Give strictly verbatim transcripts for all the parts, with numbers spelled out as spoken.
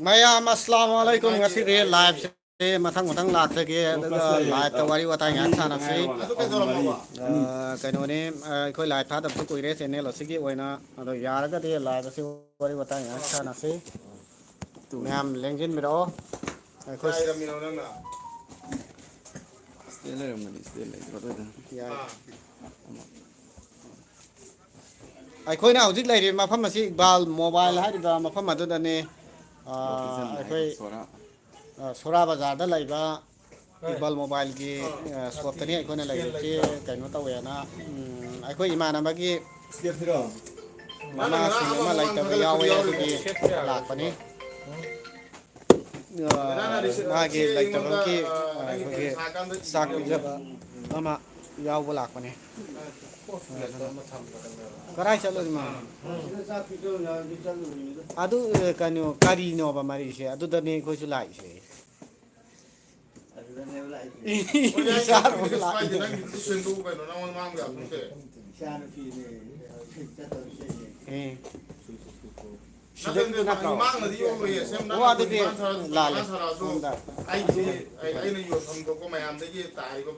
ꯃꯌꯥꯝ ꯑꯁꯂꯥꯃꯨ ꯑꯂꯥꯏꯀꯨꯝ꯫ ꯉꯁꯤꯗꯤ ꯂꯥꯏꯚꯁꯦ ꯃꯊꯪ ꯃꯊꯪ ꯂꯥꯛꯆꯒꯦ, ꯑꯗꯨꯒ ꯂꯥꯏꯚꯇ ꯋꯥꯔꯤ ꯋꯥꯇꯥꯏ ꯉꯥꯏꯍꯥꯛ ꯁꯥꯟꯅꯁꯤ꯫ ꯑ, ꯀꯩꯅꯣꯅꯤ, ꯑ, ꯑꯩꯈꯣꯏ ꯂꯥꯏꯚ ꯊꯥꯗꯕꯁꯨ ꯀꯨꯏꯔꯦ ꯆꯦꯅꯦꯜ ꯑꯁꯤꯒꯤ ꯑꯣꯏꯅ꯫ ꯑꯗꯣ ꯌꯥꯔꯒꯗꯤ ꯂꯥꯏꯚ ꯑꯁꯤ ꯋꯥꯔꯤ ꯋꯥꯇꯥꯏ ꯉꯥꯏꯍꯥꯛ ꯁꯥꯟꯅꯁꯤ꯫ ꯃꯌꯥꯝ ꯂꯦꯡꯁꯤꯟꯕꯤꯔꯛꯑꯣ꯫ ꯑꯩꯈꯣꯏ ꯁꯤꯗ ꯂꯩꯔꯝꯒꯅꯤ, ꯁꯤꯗ ꯂꯩꯇ꯭ꯔꯣ ꯑꯗꯨꯗ? ꯌꯥꯏ꯫ ꯑꯩꯈꯣꯏꯅ ꯍꯧꯖꯤꯛ ꯂꯩꯔꯤꯕ ꯃꯐꯝ ꯑꯁꯤ ꯏꯛꯕꯥꯜ ꯃꯣꯕꯥꯏꯜ ꯍꯥꯏꯔꯤꯕ ꯃꯐꯝ ꯑꯗꯨꯗꯅꯤ꯫ ꯑ, ꯂꯣꯀꯦꯁꯟ ꯑꯩꯈꯣꯏ, ꯍꯥꯏꯔꯣ, ꯁꯣꯔꯥ꯫ ꯑ, ꯁꯣꯔꯥ ꯕꯖꯥꯔꯗ ꯂꯩꯕ ꯏꯛꯕꯥꯜ ꯃꯣꯕꯥꯏꯜꯒꯤ, ꯑ, ꯁꯣꯞꯇꯅꯤ ꯑꯩꯈꯣꯏꯅ ꯂꯩꯔꯤꯕꯁꯤ꯫ ꯀꯩꯅꯣ ꯇꯧꯋꯦꯅ, ꯎꯝ, ꯑꯩꯈꯣꯏ ꯏꯃꯥꯟꯅꯕꯒꯤ ꯃꯃꯥꯁꯤꯡ ꯑꯃ ꯂꯩꯇꯕ ꯌꯥꯎꯋꯦ, ꯑꯗꯨꯒꯤ ꯂꯥꯛꯄꯅꯤ꯫ ꯑ, ꯃꯥꯒꯤ ꯂꯩꯇꯕꯒꯤ, ꯑ, ꯑꯩꯈꯣꯏꯒꯤ ꯆꯥꯛ ꯄꯤꯖꯕ ꯑꯃ ꯌꯥꯎꯕ ꯂꯥꯛꯄꯅꯦ꯫ ꯀꯔꯥꯏ ꯆꯠꯂꯨꯏ ꯃꯥ? ꯑꯗꯨ, ꯑ, ꯀꯩꯅꯣ, ꯀꯔꯤꯅꯣꯕ ꯃꯔꯤꯁꯦ? ꯑꯗꯨꯗꯅꯦ ꯑꯩꯈꯣꯏꯁꯨ ꯂꯥꯛꯏꯁꯦ꯫ ꯆꯥꯔꯨꯕ ꯂꯥꯛꯏꯅꯦ꯫ ꯑꯦ꯫ ꯁꯤꯗ ꯅꯠꯇ꯭ꯔꯣ? ꯑꯣ, ꯑꯗꯨꯗꯤ ꯂꯥꯜꯂꯦ꯫ ꯁꯣꯝꯗ꯫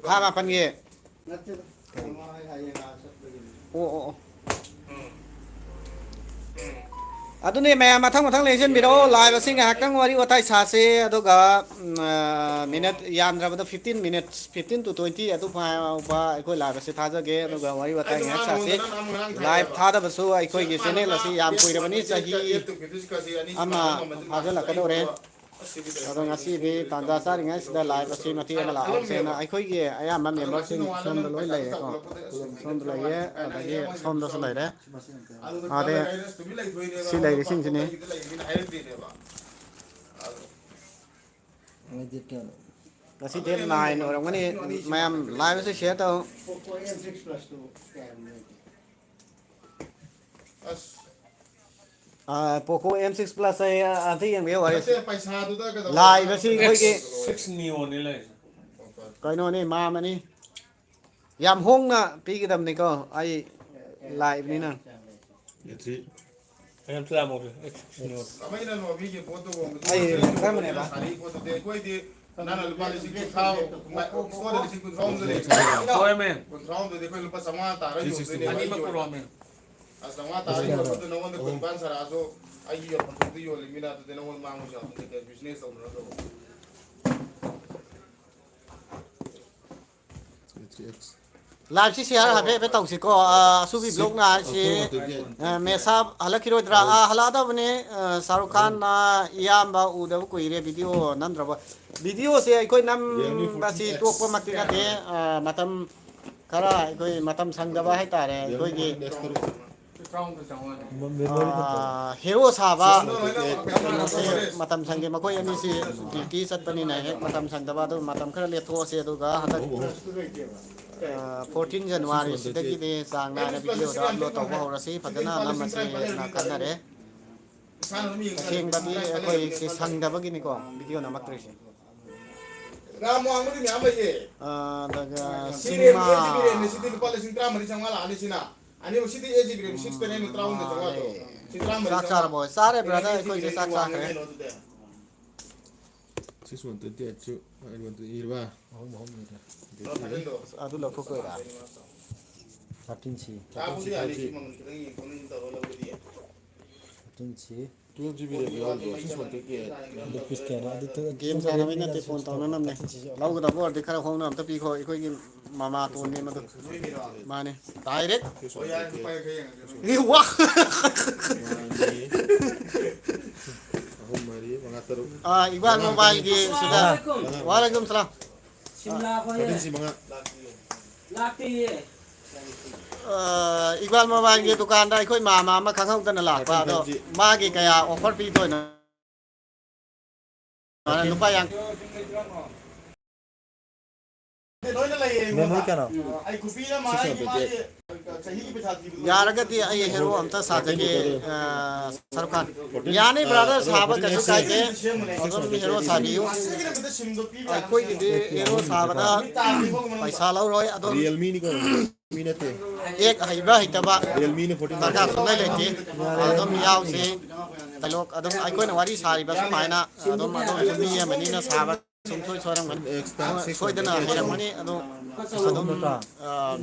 ꯊꯥ ꯃꯥꯄꯟꯒꯤ꯫ ꯑꯣ, ꯑꯣ, ꯑꯣ꯫ ꯑꯗꯨꯅꯦ ꯃꯌꯥꯝ ꯃꯊꯪ ꯃꯊꯪ ꯂꯦꯡꯁꯤꯟꯕꯤꯔꯛꯑꯣ꯫ ꯂꯥꯏꯚ ꯑꯁꯤ ꯉꯥꯏꯍꯥꯛꯇꯪ ꯋꯥꯔꯤ ꯋꯥꯇꯥꯏ ꯁꯥꯁꯦ, ꯑꯗꯨꯒ, ꯎꯝ, ꯑ, ꯃꯤꯅꯠ ꯌꯥꯝꯗ꯭ꯔꯕꯗ fifteen minutes, fifteen to twenty ꯑꯗꯨ ꯐꯥꯎꯕ ꯑꯩꯈꯣꯏ ꯂꯥꯏꯚ ꯑꯁꯤ ꯊꯥꯖꯒꯦ, ꯑꯗꯨꯒ ꯋꯥꯔꯤ ꯋꯥꯇꯥꯏ ꯉꯥꯏꯍꯥꯛ ꯁꯥꯁꯦ꯫ ꯂꯥꯏꯚ ꯊꯥꯗꯕꯁꯨ ꯑꯩꯈꯣꯏꯒꯤ ꯆꯦꯅꯦꯜ ꯑꯁꯤ ꯌꯥꯝ ꯀꯨꯏꯔꯕꯅꯤ, ꯆꯍꯤ ꯑꯃ ꯐꯥꯖꯤꯜꯂꯛꯀꯗꯧꯔꯦ꯫ ꯑꯗꯣ ꯉꯁꯤꯗꯤ ꯇꯥꯟꯖꯥ ꯆꯥꯔꯤꯉꯩꯁꯤꯗ ꯂꯥꯏꯚ ꯑꯁꯤ ꯃꯇꯦꯛ ꯑꯃ ꯂꯥꯛꯍꯧꯁꯦꯅ ꯑꯩꯈꯣꯏꯒꯤ ꯑꯌꯥꯝꯕ ꯃꯦꯝꯕꯔꯁꯤꯡ ꯁꯣꯝꯗ ꯂꯣꯏ ꯂꯩꯔꯦꯀꯣ꯫ ꯁꯣꯝꯗ ꯂꯩꯌꯦ, ꯑꯗꯒꯤ ꯁꯣꯝꯗꯁꯨ ꯂꯩꯔꯦ꯫ ꯑꯗꯩ ꯁꯤ ꯂꯩꯔꯤꯁꯤꯡꯁꯤꯅꯤ꯫ ꯉꯁꯤ date nine ꯑꯣꯏꯔꯝꯒꯅꯤ꯫ ꯃꯌꯥꯝ ꯂꯥꯏꯚ ꯑꯁꯤ share ꯇꯧ꯫ ꯑꯥ, Poco M six Plus ꯑꯩ ꯑꯝꯇ ꯌꯦꯡꯕꯤꯌꯨ ꯋꯥꯔꯤꯁꯦ꯫ ꯂꯥꯏꯚ ꯑꯁꯤ ꯑꯩꯈꯣꯏꯒꯤ X six Neo ꯅꯤ ꯂꯩꯔꯤꯁꯦ꯫ ꯀꯩꯅꯣꯅꯤ, ꯃꯥꯝꯃꯅꯤ꯫ ꯌꯥꯝ ꯍꯣꯡꯅ ꯄꯤꯒꯗꯕꯅꯤꯀꯣ, ꯑꯩ ꯂꯥꯛꯏꯕꯅꯤꯅ꯫ Battery꯫ ꯌꯥꯝ ꯊꯨꯅ ꯑꯃꯨꯛ, ꯑꯦ, ꯁꯤꯅꯦꯃꯥ꯫ ꯀꯃꯥꯏꯅ ꯅꯣꯕꯤꯒꯤ ꯄꯣꯠꯇꯨ ꯍꯣꯡꯕꯗꯨ ꯑꯩ ꯀꯔꯝꯕꯅꯦꯕ? ꯁꯥꯔꯤ ꯄꯣꯠꯇꯨꯗꯤ ꯑꯩꯈꯣꯏꯗꯤ ꯅꯪꯅ ꯂꯨꯄꯥ ꯂꯤꯁꯤꯡ ꯀꯨꯟꯊ꯭ꯔꯥ, ꯏꯁꯇꯣꯔꯗ ꯂꯤꯁꯤꯡ ꯀꯨꯟꯊ꯭ꯔꯥ ꯍꯨꯝꯗꯣꯏ ꯂꯩ꯫ ꯍꯣꯏ, ꯃꯦꯝ꯫ ꯀꯨꯟꯊ꯭ꯔꯥ ꯍꯨꯝꯗꯣꯏꯗꯤ ꯑꯩꯈꯣꯏ ꯂꯨꯄꯥ ꯆꯥꯝꯃꯉꯥ ꯇꯥꯔ ꯌꯣꯟꯗꯣꯏꯅꯦ꯫ ꯑꯅꯤꯃꯛ ꯄꯨꯔꯛꯑꯣ, ꯃꯦꯝ꯫ ꯑ, ꯆꯥꯝꯃꯉꯥ ꯇꯥꯔ ꯌꯣꯟꯕꯗꯨ ꯅꯉꯣꯟꯗ ꯀꯨꯟꯅꯤꯄꯥꯟ ꯁꯥꯔꯛꯑꯁꯨ ꯑꯩꯒꯤ ꯌꯣꯟꯐꯝ ꯊꯣꯛꯇ ꯌꯣꯜꯂꯤ ꯃꯤꯅ, ꯑꯗꯨꯗꯤ ꯅꯉꯣꯟꯗ ꯃꯥꯡꯕꯁꯨ ꯌꯥꯎꯗꯣꯏꯅꯦ, ꯕꯤꯖꯤꯅꯦꯁ ꯇꯧꯅꯔꯗꯧꯕ꯫ ꯂꯥꯏꯚꯁꯤ ꯁꯤꯌꯥꯔ ꯍꯥꯏꯐꯦꯠ ꯍꯥꯏꯐꯦꯠ ꯇꯧꯁꯤꯀꯣ꯫ ꯑ, ꯑꯁꯨꯕꯤ ꯕ꯭ꯂꯣꯛꯅ ꯍꯥꯏꯁꯤ, ꯑ, ꯃꯦꯁꯥꯞ ꯍꯜꯂꯛꯈꯤꯔꯣꯏꯗ꯭ꯔꯥ? ꯑ, ꯍꯜꯂꯛꯑꯗꯕꯅꯤ꯫ ꯑ, ꯁꯥꯔꯨꯛ ꯈꯥꯟꯅ ꯏꯌꯥꯝꯕ ꯎꯗꯕ ꯀꯨꯏꯔꯦ, ꯚꯤꯗꯤꯑꯣ ꯅꯝꯗ꯭ꯔꯕ꯫ ꯚꯤꯗꯤꯑꯣꯁꯦ ꯑꯩꯈꯣꯏ ꯅꯝꯕꯁꯤ ꯇꯣꯛꯄꯃꯛꯇꯤ ꯅꯠꯇꯦ꯫ ꯑ, ꯃꯇꯝ ꯈꯔ ꯑꯩꯈꯣꯏ ꯃꯇꯝ ꯁꯪꯗꯕ ꯍꯥꯏꯇꯥꯔꯦ꯫ ꯑꯩꯈꯣꯏꯒꯤ, ꯑ, ꯍꯦꯔꯣ ꯁꯥꯕ ꯀꯩꯅꯣꯁꯦ ꯃꯇꯝ ꯁꯪꯗꯦ꯫ ꯃꯈꯣꯏ ꯑꯅꯤꯁꯤ ꯗ꯭ꯌꯨꯇꯤ ꯆꯠꯄꯅꯤꯅ ꯍꯦꯛ ꯃꯇꯝ ꯁꯪꯗꯕ꯫ ꯑꯗꯨ ꯃꯇꯝ ꯈꯔ ꯂꯦꯞꯊꯣꯛꯑꯁꯦ, ꯑꯗꯨꯒ ꯍꯟꯗꯛ, ꯑ, ꯐꯣꯔꯇꯤꯟ ꯖꯅꯋꯥꯔꯤꯁꯤꯗꯒꯤꯗꯤ ꯆꯥꯡ ꯅꯥꯏꯅ ꯚꯤꯗꯤꯑꯣꯗ ꯑꯞꯂꯣꯗ ꯇꯧꯕ ꯍꯧꯔꯁꯤ꯫ ꯐꯖꯅ ꯅꯝꯃꯁꯦꯅ ꯈꯟꯅꯔꯦ꯫ ꯑꯁꯦꯡꯕꯗꯤ ꯑꯩꯈꯣꯏ ꯁꯤ ꯁꯪꯗꯕꯒꯤꯅꯤꯀꯣ ꯚꯤꯗꯤꯑꯣ ꯅꯝꯃꯛꯇ꯭ꯔꯤꯁꯦ꯫ ꯔꯥꯝ ꯋꯥꯡꯕꯗꯤ ꯃꯌꯥꯝ ꯂꯩꯌꯦ꯫ ꯑ, ꯑꯗꯨꯒ ꯁꯤ ꯁꯤꯅꯦꯃꯥ꯫ ꯔꯦꯝ, ꯁꯤ ꯔꯦꯝꯅꯦ, ꯁꯤꯗꯤ ꯂꯨꯄꯥ ꯂꯤꯁꯤꯡ ꯇꯔꯥꯃꯔꯤ ꯆꯥꯝꯃꯉꯥ ꯂꯥꯛꯑꯅꯤ ꯁꯤꯅ꯫ ꯑꯅꯤꯃꯛ ꯁꯤꯗꯤ ꯑꯦ ꯖꯤ ꯕꯤ ꯔꯦꯝ ꯁꯤꯛꯁꯇꯅꯦ, ꯑꯩꯅ ꯇꯔꯥꯍꯨꯝꯗꯣꯏ ꯆꯥꯝꯃꯉꯥ ꯇꯧ꯫ ꯁꯤ ꯇꯔꯥꯃꯔꯤ ꯆꯥꯛ ꯆꯥꯝꯃꯉꯥ꯫ ꯆꯥꯔꯕꯣ? ꯆꯥꯔꯦ, ꯕ꯭ꯔꯗꯔ, ꯑꯩꯈꯣꯏꯁꯦ ꯆꯥꯛ ꯆꯥꯈ꯭ꯔꯦ꯫ ꯋꯥꯡꯉꯦꯅꯦ ꯑꯗꯨꯗꯤ꯫ ꯁꯤꯛꯁ ꯋꯥꯟ ꯇ꯭ꯋꯦꯟꯇꯤ ꯑꯩꯠꯁꯨ ꯑꯩꯉꯣꯟꯗ ꯏꯔꯕ? ꯑꯍꯨꯝ ꯑꯍꯨꯝ ꯂꯩꯔꯦ꯫ ꯑꯗꯨ ꯂꯧꯊꯣꯛꯇꯣꯏꯔꯥ? ꯊꯥꯔꯇꯤꯟ ꯁꯤ꯫ ꯊꯥꯔꯇꯤꯟ ꯁꯤ꯫ ꯊꯥꯔꯇꯤꯟ ꯁꯤ꯫ ꯇꯨꯌꯦꯜꯞ ꯖꯤ ꯕꯤ ꯔꯦꯝ ꯌꯥꯎꯔꯤꯕꯣ? Six one twenty eight. ꯑꯗꯨ ꯄꯤꯁ ꯀꯌꯥꯅꯣ? ꯑꯗꯨ ꯇꯨ-, ꯒꯦꯝ ꯁꯥꯟꯅꯕꯩ ꯅꯠꯇꯦ, ꯐꯣꯟ ꯇꯧꯅꯅꯕꯅꯦ꯫ ꯊꯥꯔꯇꯤꯟ ꯁꯤ ꯌꯥꯎ-, ꯂꯧꯒꯗꯕ ꯑꯣꯏꯔꯗꯤ ꯈꯔ ꯍꯣꯡꯅ ꯑꯝꯇ ꯄꯤꯈꯣ, ꯑꯩꯈꯣꯏꯒꯤ ꯃꯃꯥꯇꯣꯟꯅꯦ ꯃꯗꯨ꯫ ꯃꯥꯅꯦ꯫ Direct. Six one twenty eight. ꯏ ꯋꯥ! ꯑꯃ, ꯑꯅꯤ, ꯑꯍꯨꯝ, ꯃꯔꯤ, ꯃꯉꯥ, ꯇꯔꯨꯛ꯫ ꯑꯥ, ꯏꯛꯕꯥꯜ ꯃꯉꯥ ꯃꯣꯕꯥꯏꯜꯒꯤ ꯁꯤꯗ꯫ ꯃꯉꯥ꯫ ꯋꯥꯂꯩꯀꯨꯝ ꯁꯂꯥꯝ꯫ ꯁꯤꯝꯂꯥ ꯑꯩꯈꯣꯏ ꯊꯥꯔꯇꯤꯟ ꯁꯤ ꯃꯉꯥ꯫ ꯂꯥꯛꯇꯦꯌꯦ꯫ ꯑꯥ, ꯏꯛꯕꯥꯜ ꯃꯣꯕꯥꯏꯜꯒꯤ ꯗꯨꯀꯥꯟꯗ ꯑꯩꯈꯣꯏ ꯃꯥꯃ ꯑꯃ ꯈꯪꯍꯧꯗꯅ ꯂꯥꯛꯄ, ꯑꯗꯣ ꯊꯥꯔꯇꯤꯟ ꯁꯤ꯫ ꯃꯥꯒꯤ ꯀꯌꯥ ꯑꯣꯐꯔ ꯄꯤꯗꯣꯏꯅꯣ? ꯂꯨꯄꯥ ꯌꯥꯡ-, ꯂꯣꯏꯅ ꯂꯩꯌꯦ ꯑꯩꯉꯣꯟꯗ꯫ ꯃꯦꯃꯣꯔꯤ ꯀꯌꯥꯅꯣ? ꯑꯩ ꯈꯨꯄꯤꯅ ꯃꯥꯒꯤ, ꯃꯥꯒꯤ ꯆꯍꯤꯒꯤ ꯄꯩꯁꯥ ꯊꯤꯕꯗꯣ꯫ ꯌꯥꯔꯒꯗꯤ ꯑꯩ ꯍꯦꯔꯣ ꯑꯝꯇ ꯁꯥꯖꯒꯦ, ꯑ, ꯁꯔꯨꯛ ꯈꯥꯟ꯫ ꯌꯥꯅꯤ, ꯕ꯭ꯔꯥꯗꯔ, ꯁꯥꯕ ꯀꯩꯁꯨ ꯀꯥꯏꯗꯦ꯫ ꯑꯗꯨꯝ ꯍꯦꯔꯣ ꯁꯥꯕꯤꯌꯨ꯫ ꯑꯩꯈꯣꯏꯒꯤꯗꯤ ꯍꯦꯔꯣ ꯁꯥꯕꯗ ꯄꯩꯁꯥ ꯂꯧꯔꯣꯏ꯫ ꯑꯗꯨꯝ ꯔꯤꯌꯦꯜꯃꯤꯅꯤꯀꯣ, ꯃꯤ ꯅꯠꯇꯦ꯫ ꯑꯦꯛ ꯍꯩꯕ ꯍꯩꯇꯕ ꯔꯤꯌꯦꯜꯃꯤꯅ ꯐꯣꯔꯇꯤꯟ ꯗꯔꯀꯥꯔ ꯁꯨꯡꯂꯩ ꯂꯩꯇꯦ꯫ ꯑꯗꯨꯝ ꯌꯥꯎꯁꯤ꯫ ꯗꯥꯏꯂꯣꯛ ꯑꯗꯨꯝ ꯑꯩꯈꯣꯏꯅ ꯋꯥꯔꯤ ꯁꯥꯔꯤꯕ ꯁꯨꯃꯥꯏꯅ ꯑꯗꯨꯝ, ꯑꯗꯨꯝꯁꯨ ꯃꯤ ꯑꯃꯅꯤꯅ ꯁꯥꯕ ꯁꯨꯡꯁꯣꯏ ꯁꯣꯏꯔꯝꯒꯅꯤ꯫ ꯁꯣꯏꯗꯅ ꯍꯩꯔꯝꯒꯅꯤ꯫ ꯑꯗꯣ ꯑꯗꯨꯝ, ꯑ,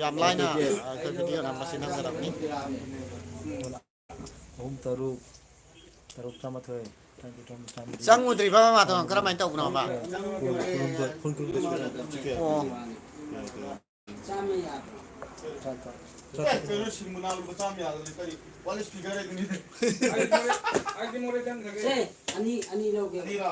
ꯌꯥꯝ ꯂꯥꯏꯅ ꯑꯩꯈꯣꯏ ꯚꯤꯗꯤꯑꯣ ꯅꯝꯕꯁꯤ ꯅꯝꯒꯗꯕꯅꯤ꯫ ꯑꯍꯨꯝ, ꯇꯔꯨꯛ, ꯇꯔꯨꯛ, ꯇꯔꯥꯃꯥꯊꯣꯏ, ꯇꯔꯥꯅꯤꯊꯣꯏ, ꯇꯔꯥꯍꯨꯝꯗꯣꯏ, ꯇꯔꯥꯃꯔꯤ, ꯆꯪꯉꯨꯗ꯭ꯔꯤꯕ ꯃꯥꯗꯣ ꯀꯔꯝꯍꯥꯏꯅ ꯇꯧꯕꯅꯣꯕ? ꯀꯨꯟ, ꯀꯨꯟꯍꯨꯝꯗꯣꯏ, ꯀꯨꯟ, ꯀꯨꯟꯍꯨꯝꯗꯣꯏ ꯁꯨꯔꯦ꯫ ꯑꯣ꯫ ꯆꯥꯝꯃ ꯌꯥꯗ꯭ꯔꯣ? ꯑꯦ, ꯀꯩꯅꯣ, ꯁꯤꯡ ꯃꯅꯥ ꯂꯨꯄꯥ ꯆꯥꯝꯃ ꯌꯥꯗ꯭ꯔꯗꯤ ꯀꯔꯤ? ꯋꯥꯂꯤꯁ ꯐꯤꯒꯔ ꯍꯥꯏꯗꯨꯅꯤ꯫ ꯑꯩꯗꯤ ꯃꯣꯔꯦ, ꯑꯩꯗꯤ ꯃꯣꯔꯦ ꯆꯪꯈ꯭ꯔꯒꯦ꯫ ꯁꯦ, ꯑꯅꯤ, ꯑꯅꯤ ꯂꯧꯒꯦ꯫ ꯑꯅꯤꯔꯣ?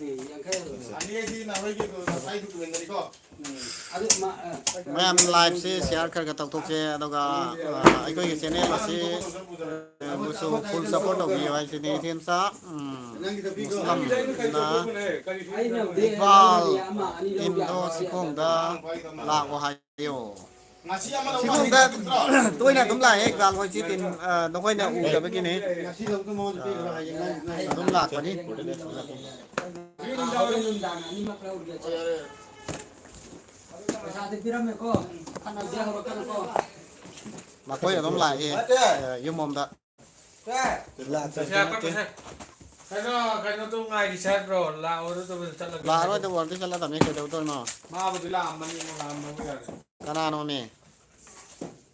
ꯑꯦ, ꯌꯥꯡꯈꯩ ꯂꯧꯒꯦ꯫ ꯑꯅꯤ ꯍꯥꯏꯗꯤ ꯅꯍꯥꯟꯋꯥꯏꯒꯤ ꯉꯁꯥꯏ ꯗꯣꯀꯨꯃꯦꯟꯗꯅꯤꯀꯣ꯫ ꯎꯝ꯫ ꯑꯗꯨ ꯃꯥ, ꯑ, ꯃꯌꯥꯝ ꯂꯥꯏꯚꯁꯤ ꯁꯤꯌꯥꯔ ꯈꯔ ꯈꯔ ꯇꯧꯊꯣꯛꯁꯦ, ꯑꯗꯨꯒ, ꯑ, ꯑꯩꯈꯣꯏꯒꯤ ꯆꯦꯅꯦꯜ ꯑꯁꯤ, ꯑ, ꯕꯨꯁꯨ ꯐꯨꯜ ꯁꯄꯣꯔꯠ ꯇꯧꯕꯤꯌꯨ ꯍꯥꯏꯁꯤꯅꯤ꯫ ꯏꯊꯦꯟꯆꯥ, ꯎꯝ, ꯃꯨꯁꯂꯝꯅ ꯑꯩꯅ ꯍꯧꯖꯤꯛ ꯏꯛꯕꯥꯜ ꯂꯧꯔꯗꯤ ꯑꯃ, ꯑꯅꯤ ꯂꯧꯕ ꯏꯟꯗꯣ ꯌꯥꯕ ꯁꯤꯈꯣꯡꯗ ꯂꯥꯛꯑꯣ ꯍꯥꯏ꯫ ꯁꯤꯒꯨꯝꯕ ꯇꯣꯏꯅ ꯑꯗꯨꯝ ꯂꯥꯛꯑꯦ, ꯏꯛꯕꯥꯜ ꯍꯣꯏ ꯁꯤ ꯇꯤꯝ, ꯑ, ꯅꯈꯣꯏꯅ ꯎꯗꯕꯒꯤꯅꯤ꯫ ꯑ, ꯑꯗꯨꯝ ꯂꯥꯛꯄꯅꯤ꯫ ꯃꯈꯣꯏ ꯑꯗꯨꯝ ꯂꯥꯛꯑꯦ, ꯑ, ꯌꯨꯝꯂꯣꯝꯗ꯫ ꯂꯥꯛꯇꯕꯗꯤ ꯅꯠꯇꯦ꯫ ꯀꯩꯅꯣ, ꯀꯩꯅꯣꯗꯣ ꯉꯥꯏꯔꯤ ꯍꯥꯏꯕ꯭ꯔꯣ? ꯂꯥꯛꯑꯣꯏꯗꯕ ꯆꯠꯂꯒꯦ ꯍꯥꯏꯕ꯭ꯔꯣ? ꯂꯥꯛꯑꯔꯣꯏꯗꯕ ꯑꯣꯏꯔꯗꯤ ꯆꯠꯂꯗꯕꯅꯤ, ꯀꯩꯗꯧꯗꯣꯏꯅꯣ? ꯃꯥꯕꯨꯗꯤ ꯂꯥꯛꯑꯝꯃꯅꯤ, ꯑꯃꯨꯛ ꯂꯥꯛꯑꯝꯃꯒ ꯌꯥꯔꯦ꯫ ꯀꯅꯥꯅꯣꯃꯤ?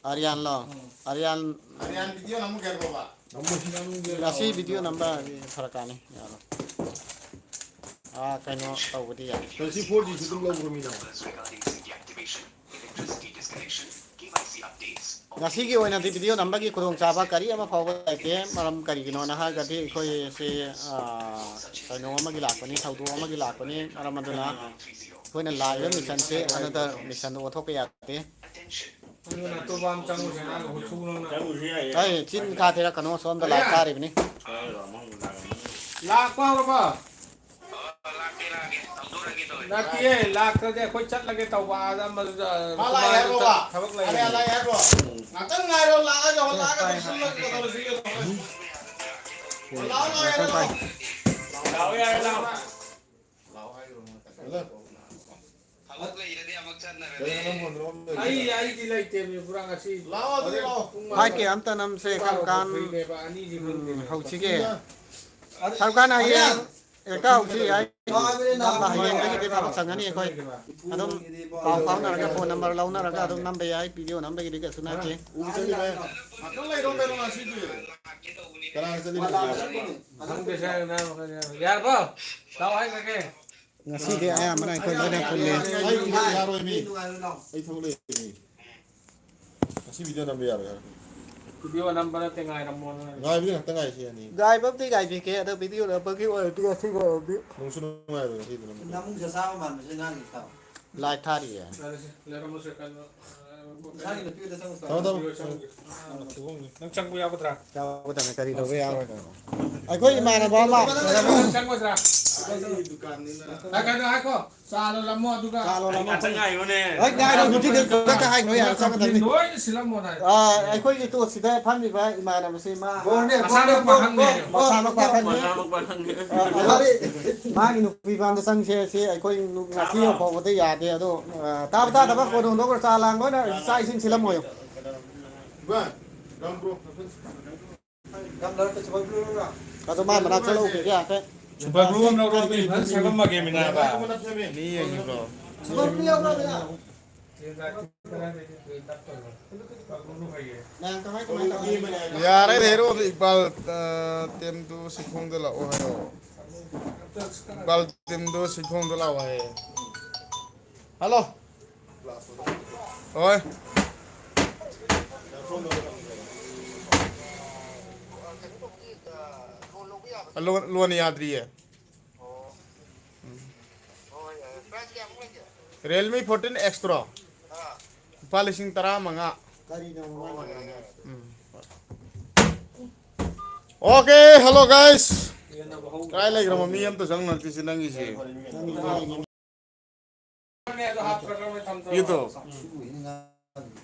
ꯑꯔꯤꯌꯥꯟꯂꯣ? ꯎꯝ꯫ ꯑꯔꯤꯌꯥꯟ꯫ ꯑꯔꯤꯌꯥꯟ ꯚꯤꯗꯤꯑꯣ ꯅꯝꯃꯨꯒꯦ ꯍꯥꯏꯕ꯭ꯔꯣꯕ? ꯅꯝꯃꯨꯁꯤ, ꯅꯝꯒꯦ ꯉꯁꯤ ꯂꯥꯛꯑꯣ꯫ ꯚꯤꯗꯤꯑꯣ ꯅꯝꯕ ꯐꯔꯛ ꯇꯥꯅꯤ, ꯌꯥꯔꯣꯏ꯫ ꯑꯥ, ꯀꯩꯅꯣ ꯇꯧꯕꯗꯤ ꯌꯥꯏ꯫ ꯀꯩꯅꯣ ꯁꯤ ꯐꯣꯔ ꯖꯤꯁꯨ ꯑꯗꯨꯝ ꯂꯧꯕ꯭ꯔꯣ ꯃꯤꯅ? ꯉꯁꯤꯒꯤ ꯑꯣꯏꯅꯗꯤ ꯚꯤꯗꯤꯑꯣ ꯅꯝꯕꯒꯤ ꯈꯨꯗꯣꯡꯆꯥꯕ ꯀꯔꯤ ꯑꯃ ꯐꯥꯎꯕ ꯂꯩꯇꯦ꯫ ꯃꯔꯝ ꯀꯔꯤꯒꯤꯅꯣꯅ ꯍꯥꯏꯔꯒꯗꯤ ꯑꯩꯈꯣꯏꯁꯦ, ꯑꯥ, ꯀꯩꯅꯣ ꯑꯃꯒꯤ ꯂꯥꯛꯄꯅꯤ, ꯊꯧꯗꯣꯛ ꯑꯃꯒꯤ ꯂꯥꯛꯄꯅꯤ꯫ ꯃꯔꯝ ꯑꯗꯨꯅ ꯑꯩꯈꯣꯏꯅ ꯂꯥꯛꯏꯕ ꯃꯤꯁꯟꯁꯦ another ꯃꯤꯁꯟꯗ ꯑꯣꯟꯊꯣꯛꯄ ꯌꯥꯗꯦ꯫ ꯑꯗꯨꯅ ꯑꯇꯣꯞꯄ ꯑꯃ ꯆꯪꯉꯨꯁꯦ, ꯅꯪ ꯍꯨꯊꯨ ꯅꯪꯅ꯫ ꯆꯪꯉꯨꯁꯤ ꯌꯥꯏꯌꯦ꯫ ꯑꯩ ꯆꯤꯟ ꯈꯥ ꯊꯤꯔꯛꯀꯅꯣ, ꯁꯣꯝꯗ ꯂꯥꯏꯚ ꯊꯥꯔꯤꯕꯅꯤ꯫ ꯂꯥꯛꯄ ꯍꯧꯔꯕꯣ? ꯑꯣ, ꯂꯥꯛꯀꯦ, ꯂꯥꯛꯀꯦ꯫ ꯍꯧꯗꯣꯔꯛꯑꯒꯦ ꯇꯧ꯫ ꯅꯠꯇꯤꯌꯦ, ꯂꯥꯛꯇ꯭ꯔꯗꯤ ꯑꯩꯈꯣꯏ ꯆꯠꯂꯒꯦ ꯇꯧꯕ, ꯑꯥꯗ ꯑꯃꯗꯨꯗ, ꯃꯥ ꯂꯥꯛꯑꯦ ꯍꯥꯏꯔꯣꯕ? ꯊꯕꯛ ꯂꯩꯌꯦ꯫ ꯑꯔꯦ, ꯂꯥꯛꯑꯦ ꯍꯥꯏꯔꯣ? ꯉꯥꯛꯇꯪ ꯉꯥꯏꯔꯣ, ꯂꯥꯛꯑꯒ, ꯂꯥꯛꯑꯒ ꯄꯨꯟꯁꯤꯜꯂꯒ ꯇꯧꯔꯁꯤ ꯀꯩꯅꯣ꯫ ꯂꯥꯛꯑꯣ, ꯂꯥꯛꯑꯣ, ꯂꯥꯛꯑꯣ꯫ ꯂꯥꯛꯑꯣ, ꯌꯥꯔꯦ, ꯂꯥꯛꯑꯣ꯫ ꯍꯜꯂꯣ꯫ ꯊꯕꯛ ꯂꯩꯔꯗꯤ ꯑꯃꯨꯛ ꯆꯠꯅꯔꯅꯤ꯫ ꯀꯩꯅꯣ ꯅꯪ ꯐꯣꯟ ꯇꯧꯔꯛꯑꯝꯕꯗꯣ? ꯑꯩ, ꯑꯩꯗꯤ ꯂꯩꯇꯦꯃꯤ, ꯄꯨꯔꯥ ꯉꯁꯤ ꯂꯥꯛꯑꯣ, ꯑꯗꯨꯗꯤ ꯍꯣꯔꯦꯟ ꯂꯥꯛꯑꯣ꯫ ꯄꯨꯡ ꯃꯉꯥ ꯐꯥꯏꯚ ꯀꯦ ꯑꯃꯇ ꯅꯝꯁꯦ, ꯄꯨꯡ ꯀꯔꯝ ꯕꯥꯔꯣ ꯀꯥꯟ, ꯐꯥꯎ ꯐ꯭ꯔꯤꯅꯦꯕ, ꯑꯅꯤꯁꯤ ꯎꯝ, ꯐꯪꯗꯦꯃꯤ꯫ ꯍꯧꯁꯤꯒꯦ? ꯁꯔꯨꯛ ꯈꯥꯟ ꯍꯌꯦꯡ ꯍꯦꯛꯇ ꯍꯧꯁꯤ ꯍꯥꯏ꯫ ꯅꯝꯕ ꯍꯌꯦꯡꯗꯒꯤꯗꯤ ꯊꯕꯛ ꯆꯪꯉꯅꯤ ꯑꯩꯈꯣꯏ꯫ ꯑꯗꯨꯝ ꯄꯥꯎ ꯐꯥꯎꯅꯔꯒ, ꯐꯣꯟ ꯅꯝꯕꯔ ꯂꯧꯅꯔꯒ ꯑꯗꯨꯝ ꯅꯝꯕ ꯌꯥꯏ, ꯚꯤꯗꯤꯑꯣ ꯅꯝꯕꯒꯤꯗꯤ ꯀꯩꯁꯨ ꯅꯠꯇꯦ꯫ ꯎ ꯆꯠꯂꯤꯕ? ꯉꯥꯛꯇꯪ ꯂꯩꯔꯣ ꯀꯩꯅꯣ ꯉꯁꯤꯗꯤ꯫ ꯀꯅꯥꯒ ꯆꯠꯂꯤꯕ? ꯈꯪꯗꯦ, ꯁꯥꯔ, ꯅꯪ ꯌꯥꯔꯕꯣ? ꯂꯥꯛꯑꯣ ꯍꯥꯏꯈ꯭ꯔꯒꯦ꯫ ꯉꯁꯤꯗꯤ ꯑꯌꯥꯝꯕꯅ ꯑꯩꯈꯣꯏ ꯂꯣꯏꯅ ꯄꯨꯜꯂꯤ꯫ ꯑꯩ ꯌꯥꯔꯣꯏ ꯃꯤ꯫ ꯑꯩ ꯊꯕꯛ ꯂꯩ ꯃꯤ꯫ ꯉꯁꯤ ꯚꯤꯗꯤꯑꯣ ꯅꯝꯕ ꯌꯥꯔꯣꯏ ꯍꯥꯏꯔꯛꯀꯅꯤ꯫ ꯚꯤꯗꯤꯑꯣ ꯅꯝꯕ ꯅꯠꯇꯦ, ꯉꯥꯏꯔꯝꯃꯣ ꯅꯣꯏ꯫ ꯉꯥꯏꯕꯗꯤ ꯉꯥꯛꯇ ꯉꯥꯏꯁꯤ ꯌꯥꯅꯤ꯫ ꯉꯥꯏꯕꯕꯨꯗꯤ ꯉꯥꯏꯕꯤꯒꯦ, ꯑꯗꯣ ꯚꯤꯗꯤꯑꯣ ꯅꯝꯕꯒꯤ ꯑꯣꯏꯔꯗꯤ ꯉꯁꯤꯒꯤ ꯑꯣꯏꯔꯗꯤ ꯅꯨꯡꯁꯨ ꯅꯨꯡꯉꯥꯏꯔꯣꯏ ꯉꯁꯤꯗꯤ ꯅꯝꯕ꯫ ꯅꯃꯨꯡꯁꯦ ꯆꯥꯕ ꯃꯥꯟꯕꯁꯦ ꯉꯥꯡꯉꯤ ꯇꯥꯎ꯫ ꯂꯥꯏꯚ ꯊꯥꯔꯤꯌꯦ꯫ ꯂꯩꯔꯝꯃꯣ ꯁꯦ, ꯀꯩꯅꯣ, ꯊꯝꯃꯣ, ꯊꯝꯃꯣ꯫ ꯅꯪ ꯆꯪꯕ ꯌꯥꯎꯒꯗ꯭ꯔꯥ? ꯌꯥꯎꯒꯗꯕꯅꯤ, ꯀꯔꯤ ꯇꯧꯕ ꯌꯥꯔꯣꯏ? ꯑꯩꯈꯣꯏ ꯏꯃꯥꯟꯅꯕ ꯑꯃ꯫ ꯅꯪ ꯆꯪꯒꯗ꯭ꯔꯥ? ꯑꯩ ꯗꯨꯀꯥꯟꯅꯤꯅ꯫ ꯉꯥꯏꯈꯣ, ꯉꯥꯏꯈꯣ, ꯉꯥꯏꯈꯣ꯫ ꯆꯥ ꯂꯣꯜꯂꯝꯃꯣ ꯑꯗꯨꯒ꯫ ꯆꯥ ꯂꯣꯜꯂꯝꯃꯣ꯫ ꯉꯥꯛꯇꯪ ꯉꯥꯏꯌꯨꯅꯦ꯫ ꯍꯣꯏ, ꯉꯥꯏꯔꯣ, ꯍꯧꯖꯤꯛ ꯈꯛꯇ ꯍꯥꯏꯈ꯭ꯔꯣ, ꯌꯥꯔꯦ, ꯆꯪꯒꯗꯕꯅꯤ꯫ ꯂꯣꯏꯅ ꯁꯤꯜꯂꯝꯃꯣ ꯅꯪ꯫ ꯑ, ꯑꯩꯈꯣꯏꯒꯤ ꯇꯣꯠꯁꯤꯗ ꯐꯝꯃꯤꯕ ꯏꯃꯥꯟꯅꯕꯁꯤ ꯃꯥ ꯕꯣꯔꯅꯦ, ꯃꯁꯥꯃꯛ ꯕꯣꯔꯅꯦ, ꯄꯥꯈꯪꯅꯦ꯫ ꯕꯣꯔ, ꯃꯁꯥꯃꯛ ꯄꯥꯈꯪꯅꯦ꯫ ꯃꯁꯥꯃꯛ ꯄꯥꯈꯪꯅꯦ꯫ ꯑ, ꯑꯗꯣ ꯃꯥꯒꯤ ꯅꯨꯄꯤ ꯐꯥꯝꯗ ꯆꯪꯁꯦ ꯁꯤ ꯑꯩꯈꯣꯏ ꯉꯁꯤ ꯐꯥꯎꯕꯗ ꯌꯥꯗꯦ꯫ ꯑꯗꯣ, ꯑ, ꯇꯥꯕ ꯇꯥꯗꯕ ꯀꯣꯟꯅ ꯍꯣꯡꯗꯣꯛꯈ꯭ꯔꯣ, ꯆꯥ ꯂꯥꯡꯕ ꯑꯣꯏꯅ ꯆꯥꯛ ꯏꯁꯤꯡ ꯁꯤꯜꯂꯝꯃꯣ꯫ ꯏꯕꯥꯏ, ꯒ꯭ꯔꯥꯎꯟ ꯐ꯭ꯂꯣꯔ꯫ ꯑꯗꯣ ꯃꯥ ꯃꯅꯥꯛ ꯆꯠꯂꯧꯈꯤꯒꯦ ꯍꯥꯏꯐꯦꯠ꯫ ꯁꯨꯄꯔ ꯒ꯭ꯂꯨ ꯑꯃ ꯂꯧꯔꯣ, ꯑꯗꯨꯗꯤ ꯐꯖꯅ ꯁꯦꯝꯃꯝꯃꯒꯦ ꯃꯤꯅꯥꯕ꯫ ꯃꯤ ꯌꯦꯡꯉꯤꯕ꯭ꯔꯣ? ꯃꯌꯥꯝ ꯀꯃꯥꯏ ꯀꯃꯥꯏ ꯇꯧꯔꯤ? ꯌꯥꯔꯦ, ꯍꯦꯔꯣꯗ ꯏꯛꯕꯥꯜ, ꯑ, ꯇꯤꯝꯗꯨ ꯁꯤꯈꯣꯡꯗ ꯂꯥꯛꯑꯣ ꯍꯥꯏꯌꯣ꯫ ꯏꯛꯕꯥꯜ ꯇꯤꯝꯗꯨ ꯁꯤꯈꯣꯡꯗ ꯂꯥꯛꯑꯣ ꯍꯥꯏꯌꯦ꯫ ꯍꯜꯂꯣ꯫ ꯍꯣꯏ꯫ ꯂꯣꯟ, ꯂꯣꯟ ꯌꯥꯗ꯭ꯔꯤꯌꯦ꯫ ꯔꯤꯌꯦꯜꯃꯤ ꯐꯣꯔꯇꯤꯟ ꯑꯦꯛꯁꯇ꯭ꯔꯣ? ꯂꯨꯄꯥ ꯂꯤꯁꯤꯡ ꯇꯔꯥꯃꯉꯥ꯫ ꯎꯝ꯫ Okay, hello guys. ꯀꯥꯏ ꯂꯩꯈ꯭ꯔꯕ ꯃꯤ ꯑꯝꯇ ꯆꯪꯅꯔꯛꯇ꯭ꯔꯤꯁꯦ ꯅꯪꯒꯤꯁꯦ? YouTube꯫ ꯎꯝ꯫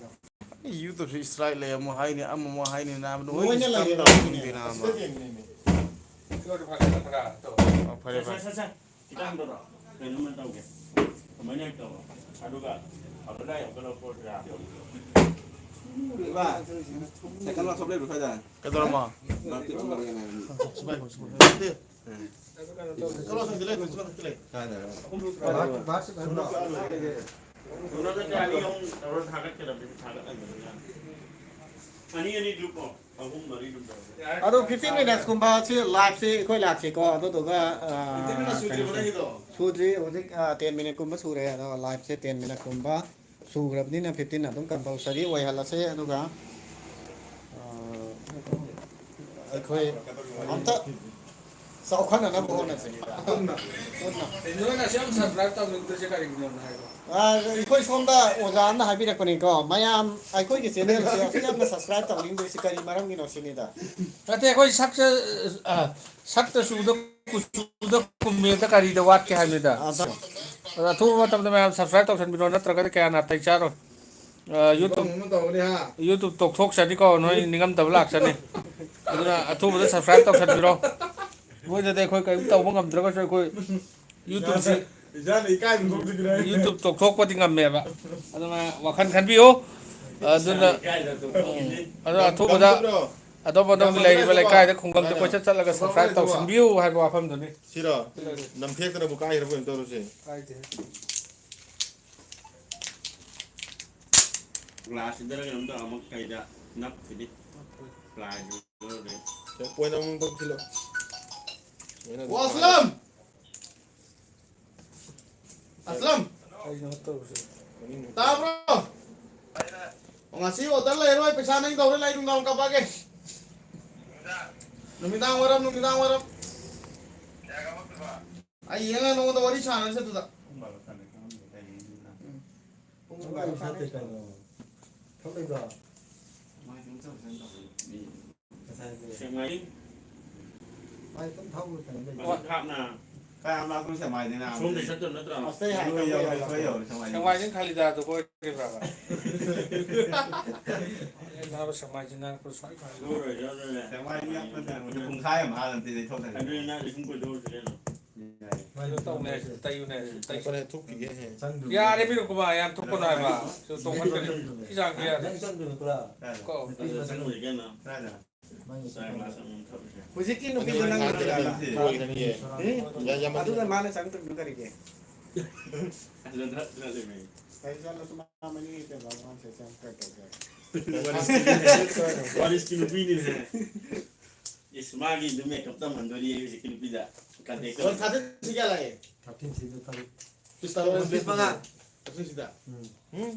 ꯑꯩ YouTube ꯁꯤ strike ꯂꯩ, ꯑꯃꯨꯛ ꯍꯥꯏꯅꯤ, ꯑꯃꯃꯨꯛ ꯍꯥꯏꯅꯤ, ꯅꯥꯕ ꯅꯣꯏ ꯂꯣꯏꯅ ꯂꯩꯔꯦ ꯀꯝꯗꯧꯕ ꯂꯣꯏꯅ꯫ ꯈꯪꯗꯦ, ꯅꯥꯕ꯫ ꯁꯤꯗ ꯌꯦꯡꯉꯤꯅꯦ꯫ ꯑꯣ, ꯐꯔꯦ, ꯁꯦ, ꯐꯔꯦ꯫ ꯁꯦ, ꯁꯦ, ꯁꯦ꯫ ꯈꯤꯇꯪ ꯍꯟꯊꯔꯣ꯫ ꯀꯩꯅꯣꯝꯃ ꯇꯧꯒꯦ꯫ ꯀꯃꯥꯏꯅ ꯇꯧꯔꯣ? ꯑꯗꯨꯒ ꯑꯗꯨꯗ ꯌꯧꯒꯠꯂꯛꯄ ꯌꯥꯕ꯭ꯔꯣ? ꯏꯕꯥ, ꯁꯥꯏꯀꯜ ꯋꯥꯛꯁꯣꯞ ꯂꯩꯕ꯭ꯔꯣ ꯁ꯭ꯋꯥꯏꯗ? ꯀꯩꯗꯧꯔꯝꯃꯣ? ꯅꯠꯇꯦ, ꯅꯠꯇꯦ꯫ ꯀꯩꯅꯣ ꯁꯤꯗ ꯂꯩ, ꯁꯤꯗ ꯂꯩ꯫ ꯀꯥꯏꯗ? ꯀꯥꯏꯗ? ꯀꯩꯅꯣꯗ ꯒꯥꯔꯤ ꯑꯍꯨꯝ ꯇꯧꯔ ꯊꯥꯒꯠꯀꯗꯕꯅꯤ, ꯊꯥꯒꯠꯍꯟꯒꯗꯕꯅꯤ꯫ ꯑꯅꯤ ꯑꯅꯤ group ꯑꯣ꯫ ꯑꯗꯣ fifteen minutes ꯀꯨꯝꯕ ꯁꯤ live ꯁꯤ ꯑꯩꯈꯣꯏ ꯂꯥꯛꯁꯤꯀꯣ, ꯑꯗꯨꯗꯨꯒ, ꯑ, fifteen minutes ꯁꯨꯗ꯭ꯔꯤꯕꯣ ꯀꯩꯅꯣꯁꯦ ꯅꯪꯒꯤꯗꯣ? ꯁꯨꯗ꯭ꯔꯤ, ꯍꯧꯖꯤꯛ, ꯑ, ten minute ꯀꯨꯝꯕ ꯁꯨꯔꯦ, ꯑꯗꯣ live ꯁꯦ ten minute ꯀꯨꯝꯕ ꯁꯨꯈ꯭ꯔꯕꯅꯤꯅ fifteen ꯑꯗꯨꯝ compulsory ꯑꯣꯏꯍꯜꯂꯁꯦ, ꯑꯗꯨꯒ, ꯑ, ꯑꯩꯈꯣꯏ ꯑꯝꯇ ꯆꯥꯎꯈꯠꯅꯅꯕ ꯍꯣꯠꯅꯁꯦ꯫ ꯄꯨꯟꯅ꯫ ꯄꯨꯟꯅ꯫ ꯅꯣꯏꯅ ꯑꯁꯨꯛ ꯌꯥꯝ subscribe ꯇꯧꯅꯤꯡꯗ꯭ꯔꯤꯁꯦ ꯀꯔꯤꯒꯤꯅꯣ ꯍꯥꯏꯕ? ꯑ, ꯑꯩꯈꯣꯏ ꯁꯣꯝꯗ ꯑꯣꯖꯥ ꯑꯃꯅ ꯍꯥꯏꯕꯤꯔꯛꯄꯅꯤꯀꯣ, ꯃꯌꯥꯝ ꯑꯩꯈꯣꯏꯒꯤ channel ꯁꯦ ꯑꯁꯨꯛ ꯌꯥꯝꯅ subscribe ꯇꯧꯅꯤꯡꯗ꯭ꯔꯤꯁꯤ ꯀꯔꯤ ꯃꯔꯝꯒꯤꯅꯣ ꯁꯤꯅꯤꯗ꯫ ꯅꯠꯇꯦ, ꯑꯩꯈꯣꯏ ꯁꯛꯁꯦ, ꯑ, ꯁꯛꯇ ꯆꯨꯗ ꯀꯨꯆꯨꯗ ꯀꯨꯝꯃꯦꯗ ꯀꯔꯤꯗ ꯋꯥꯠꯀꯦ ꯍꯥꯏꯕꯅꯤꯗ꯫ ꯑꯗ ꯑꯗꯣ ꯑꯊꯨꯕ ꯃꯇꯝꯗ ꯃꯌꯥꯝ subscribe ꯇꯧꯁꯟꯕꯤꯔꯣ, ꯅꯠꯇ꯭ꯔꯒꯗꯤ ꯀꯌꯥ ꯅꯥꯇꯩ ꯆꯥꯔꯣꯏ꯫ ꯑ, YouTube, ꯐꯤꯕꯝ ꯑꯃ ꯇꯧꯔꯅꯤ ꯍꯥ? YouTube ꯇꯣꯛꯊꯣꯛꯆꯅꯤꯀꯣ, ꯅꯣꯏ ꯅꯤꯡꯉꯝꯗꯕ ꯂꯥꯛꯆꯅꯤ꯫ ꯑꯗꯨꯅ ꯑꯊꯨꯕꯗ subscribe ꯇꯧꯁꯟꯕꯤꯔꯣ꯫ ꯃꯣꯏꯗꯗꯤ ꯑꯩꯈꯣꯏ ꯀꯔꯤꯝ ꯇꯧꯕ ꯉꯝꯗ꯭ꯔꯒꯁꯨ ꯑꯩꯈꯣꯏ YouTube ꯁꯤ ꯏꯁꯥꯅ ꯏꯀꯥꯏꯕ ꯐꯥꯎꯗ꯭ꯔꯤꯉꯩꯗ꯫ YouTube ꯇꯣꯛꯊꯣꯛꯄꯗꯤ ꯉꯝꯃꯦꯕ꯫ ꯑꯗꯨꯅ ꯋꯥꯈꯜ ꯈꯟꯕꯤꯌꯨ꯫ ꯑꯗꯨꯅ, ꯏꯀꯥꯏꯗꯅ ꯇꯣꯛꯊꯣꯛꯈꯤꯅꯤ꯫ ꯎꯝ, ꯑꯗꯨꯅ ꯉꯝ-, ꯑꯊꯨꯕꯗ ꯉꯝꯗꯕ꯭ꯔꯣ? ꯑꯗꯣꯝ ꯑꯗꯣꯝꯒꯤ ꯉꯝꯗꯕ꯭ꯔꯣ? ꯂꯩꯔꯤꯕ ꯂꯩꯀꯥꯏꯗ ꯈꯨꯡꯒꯪꯗ ꯀꯃꯥꯏꯅ? ꯀꯣꯏꯆꯠ ꯆꯠꯂꯒ subscribe ꯇꯧꯁꯤꯟꯕꯤꯌꯨ ꯍꯥꯏꯕ ꯋꯥꯐꯝꯗꯨꯅꯤ꯫ ꯁꯤꯔꯣ? ꯅꯝꯊꯦꯛꯇꯅꯕꯨ ꯀꯥꯏꯈ꯭ꯔꯕ ꯀꯩꯅꯣ ꯇꯧꯔꯁꯦ꯫ ꯀꯥꯏꯗꯦ꯫ Glass ꯁꯤꯗꯔ ꯀꯩꯅꯣꯝ ꯇꯧꯔ ꯑꯃꯨꯛ ꯀꯩꯗ ꯅꯞꯈꯤꯅꯤ꯫ Plyꯗꯨ ꯂꯧꯔꯦ꯫ ꯁꯦ, point ꯑꯃꯃꯝ ꯇꯧꯁꯤꯜꯂꯣ꯫ ꯁꯨꯃꯥꯏꯅ ꯑꯗꯨꯝ ꯑꯣ, ꯑꯁꯂꯝ! ꯑꯁꯂꯝ! ꯀꯩꯅꯣ ꯇꯧꯔꯤꯁꯦ? ꯇꯥꯕ꯭ꯔꯣ? ꯉꯁꯤ order ꯂꯩꯔꯣꯏ, ꯄꯩꯁꯥ ꯅꯪ ꯇꯧꯔ ꯂꯩ, ꯅꯨꯡꯗꯥꯡ ꯀꯥꯄꯛꯑꯒꯦ꯫ ꯅꯨꯃꯤꯗꯥꯡ ꯋꯥꯏꯔꯝ, ꯅꯨꯃꯤꯗꯥꯡ ꯋꯥꯏꯔꯝ꯫ ꯑꯩ ꯌꯦꯡꯉ ꯅꯉꯣꯟꯗ ꯋꯥꯔꯤ ꯁꯥꯟꯅꯔꯁꯦ ꯑꯗꯨꯗ꯫ ꯄꯨꯡ ꯕꯥꯔꯣ ꯁꯥꯟꯅ ꯈꯪꯉꯝꯗꯦ ꯀꯩ ꯌꯦꯡꯗꯣꯏꯅꯣ? ꯎꯝ꯫ ꯄꯨꯡ ꯕꯥꯔꯣ ꯁꯥꯟꯅ ꯊꯣꯛ ꯂꯩꯕ꯭ꯔꯣ? ꯁꯦꯛꯃꯥꯏ꯫ ꯃꯥꯏ ꯑꯗꯨꯝ ꯊꯧꯔ ꯀꯩꯅꯣ ꯂꯩ꯫ ꯃꯁꯛ ꯍꯥꯞꯅ꯫ ꯀꯌꯥꯝ ꯂꯥꯞꯄꯅꯣ ꯁꯦꯛꯃꯥꯏꯗꯩꯅ? ꯁꯣꯝꯗꯩ ꯆꯠꯇꯣꯏ ꯅꯠꯇ꯭ꯔꯣ? ꯑꯁꯇꯩ ꯍꯥꯏ ꯌꯧꯔꯦ, ꯌꯧꯔꯦ, ꯌꯧꯔꯦ, ꯁꯦꯛꯃꯥꯏꯗꯩ꯫ ꯁꯦꯛꯃꯥꯏꯗꯩ ꯈꯥꯂꯤꯗꯥꯗꯣ ꯀꯣꯏꯔꯤꯕ꯭ꯔꯕ? ꯑꯦ, ꯅꯥꯕ ꯁꯦꯛꯃꯥꯏꯗꯩ ꯅꯥꯔꯛꯄ ꯁ꯭ꯋꯥꯏ ꯐꯥꯔꯦ꯫ ꯂꯣꯏꯔꯦ, ꯂꯣꯏꯔꯦ꯫ ꯁꯦꯛꯃꯥꯏꯗꯩ ꯅꯛꯄ ꯅꯠꯇꯦ, ꯄꯨꯡꯈꯥꯏ ꯑꯃ ꯍꯥꯟꯅ ꯁꯤꯗꯩ ꯊꯣꯛꯇꯣꯏꯅꯦ꯫ ꯑꯗꯨꯗꯤ ꯅꯪ ꯁꯨꯝ ꯀꯣꯏꯊꯣꯛꯎꯔꯁꯤ ꯀꯩꯅꯣ꯫ ꯌꯥꯏ꯫ ꯀꯩꯅꯣ ꯇꯧꯅꯦ, ꯇꯩꯌꯨꯅꯦ, ꯇꯩ-꯫ ꯍꯣꯔꯦꯟ ꯊꯣꯛꯈꯤꯒꯦ ꯍꯦ꯫ ꯌꯥꯔꯦ, ꯃꯤꯅ ꯀꯨꯃꯥꯔ ꯌꯥꯝ ꯊꯣꯛꯄꯅꯣ ꯍꯥꯏꯕ꯫ ꯁꯤ ꯇꯣꯡꯈꯠꯀꯅꯤ꯫ ꯁꯤ ꯆꯥꯡꯁꯦ ꯌꯥꯔꯦ꯫ ꯅꯪ ꯆꯪꯗꯣꯏ ꯅꯠꯇ꯭ꯔꯥ? ꯀꯣ꯫ ꯑꯗꯨꯗ ꯆꯪꯉꯨꯁꯤ ꯀꯩꯅꯣ꯫ ꯀꯥꯏꯗ? ꯆꯥ ꯒ꯭ꯂꯥꯁ ꯑꯃꯃꯝ ꯊꯛꯎꯁꯦ꯫ ꯍꯧꯖꯤꯛꯀꯤ ꯅꯨꯄꯤꯗꯣ ꯅꯪ ꯅꯠꯇ꯭ꯔꯥ? ꯂꯣꯏꯈ꯭ꯔꯅꯤꯌꯦ꯫ ꯎꯝ? ꯌꯥ-, ꯌꯥꯝꯃꯟ-꯫ ꯑꯗꯨꯒ ꯃꯥꯅ ꯆꯪꯉꯛꯇꯕꯗꯨ ꯀꯔꯤꯒꯤ? ꯑꯗꯨꯗ ꯅꯠꯇ꯭ꯔ ꯂꯩꯃꯦ꯫ ꯀꯔꯤ ꯆꯠꯂꯁꯨ ꯃꯥ ꯃꯅꯤꯡꯒꯤ ꯇꯦꯕꯜ ꯑꯃ ꯁꯦ ꯆꯪꯉꯛꯇ꯭ꯔꯦ ꯇꯧꯖꯔꯦ꯫ ꯋꯥꯔꯤꯁꯀꯤ ꯅꯨꯄꯤꯅꯤꯅꯦ꯫ ꯏꯁ, ꯃꯥꯒꯤ ꯑꯗꯨꯝ ꯃꯦꯀꯞ ꯇꯝꯍꯟꯗꯣꯔꯤ ꯍꯧꯖꯤꯛꯀꯤ ꯅꯨꯄꯤꯗ꯫ ꯀꯟꯇꯦꯛ ꯇꯧ꯫ ꯊꯥꯔꯇꯤꯟ ꯁꯤ ꯀꯌꯥ ꯂꯥꯛꯑꯦ? ꯊꯥꯔꯇꯤꯟ ꯁꯤꯗ ꯇꯔꯨꯛ꯫ ꯄꯤꯁ ꯇꯔꯨꯛ ꯄꯤꯁ ꯃꯉꯥ꯫ ꯊꯥꯔꯇꯤꯟ ꯁꯤꯗ꯫ ꯎꯝ꯫ ꯎꯝ?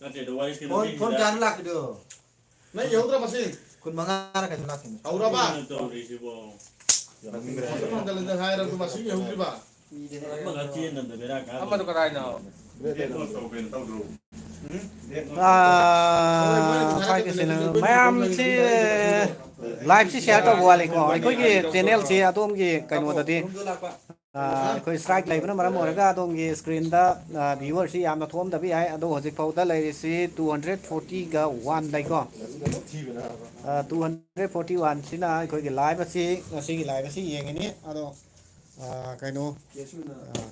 ꯅꯠꯇꯦ, ꯑꯗꯣ ꯋꯥꯔꯤꯁꯀꯤ ꯐꯣꯟ, ꯐꯣꯟ ꯅꯨꯄꯤꯁꯤꯗ꯫ ꯀꯌꯥꯅꯣ ꯂꯥꯛꯈꯤꯗꯣ? ꯅꯪ ꯌꯧꯗ꯭ꯔ ꯃꯁꯤꯡ? ꯀꯨꯟꯃꯉꯥꯔ ꯀꯩꯅꯣ ꯂꯥꯛꯈꯤꯕꯅꯦ꯫ ꯍꯧꯔꯕ? ꯀꯩꯅꯣ ꯇꯧꯔꯤꯁꯤꯕꯣ? ꯌꯥꯝꯃꯟꯈ꯭ꯔꯦ꯫ ꯍꯟꯖꯤꯜ ꯍꯟꯖꯤꯜ ꯍꯥꯏꯔꯕꯗ ꯃꯁꯤꯡ ꯌꯧꯗ꯭ꯔꯤꯕ? ꯑꯃꯈꯛ ꯆꯦꯟꯅꯕꯗ ꯕꯦꯔꯥ ꯀꯥꯗ꯭ꯔꯣ? ꯑꯃꯗꯣ ꯀꯗꯥꯏꯅꯣ? ꯗꯦꯠ ꯅꯣꯠ ꯇꯧ-, ꯀꯩꯅꯣ ꯇꯧꯗ꯭ꯔꯣ? ꯎꯝ? ꯗꯦꯠ ꯅꯣꯠ ꯑꯥ, ꯇꯧ-, ꯀꯥꯏ ꯀꯩꯁꯤꯅ? ꯃꯌꯥꯝꯁꯤ ꯂꯥꯏꯞꯁꯤ ꯁꯤꯌꯥꯔ ꯇꯧꯕ ꯋꯥꯠꯂꯦꯀꯣ꯫ ꯑꯩꯈꯣꯏꯒꯤ ꯆꯦꯅꯦꯜꯁꯤ ꯑꯗꯣꯝꯒꯤ ꯀꯩꯅꯣꯗꯗꯤ ꯑꯥ, ꯑꯩꯈꯣꯏ ꯁ꯭ꯇ꯭ꯔꯥꯏꯛ ꯂꯩꯕꯅ ꯃꯔꯝ ꯑꯣꯏꯔꯒ ꯑꯗꯣꯝꯒꯤ ꯁ꯭ꯀ꯭ꯔꯤꯟꯗ, ꯑꯥ, ꯚ꯭ꯌꯨꯋꯔꯁꯤ ꯌꯥꯝꯅ ꯊꯣꯛꯑꯝꯗꯕ ꯌꯥꯏ꯫ ꯑꯗꯣ ꯍꯧꯖꯤꯛ ꯐꯥꯎꯗ ꯂꯩꯔꯤꯁꯤ two hundred forty-ꯒ one ꯂꯩꯀꯣ꯫ ꯑꯥ, two hundred forty-one ꯁꯤꯅ ꯑꯩꯈꯣꯏꯒꯤ ꯂꯥꯏꯚ ꯑꯁꯤ, ꯉꯁꯤꯒꯤ ꯂꯥꯏꯚ ꯑꯁꯤ ꯌꯦꯡꯉꯤꯅꯤ꯫ ꯑꯗꯣ, ꯑꯥ, ꯀꯩꯅꯣ, ꯑꯥ,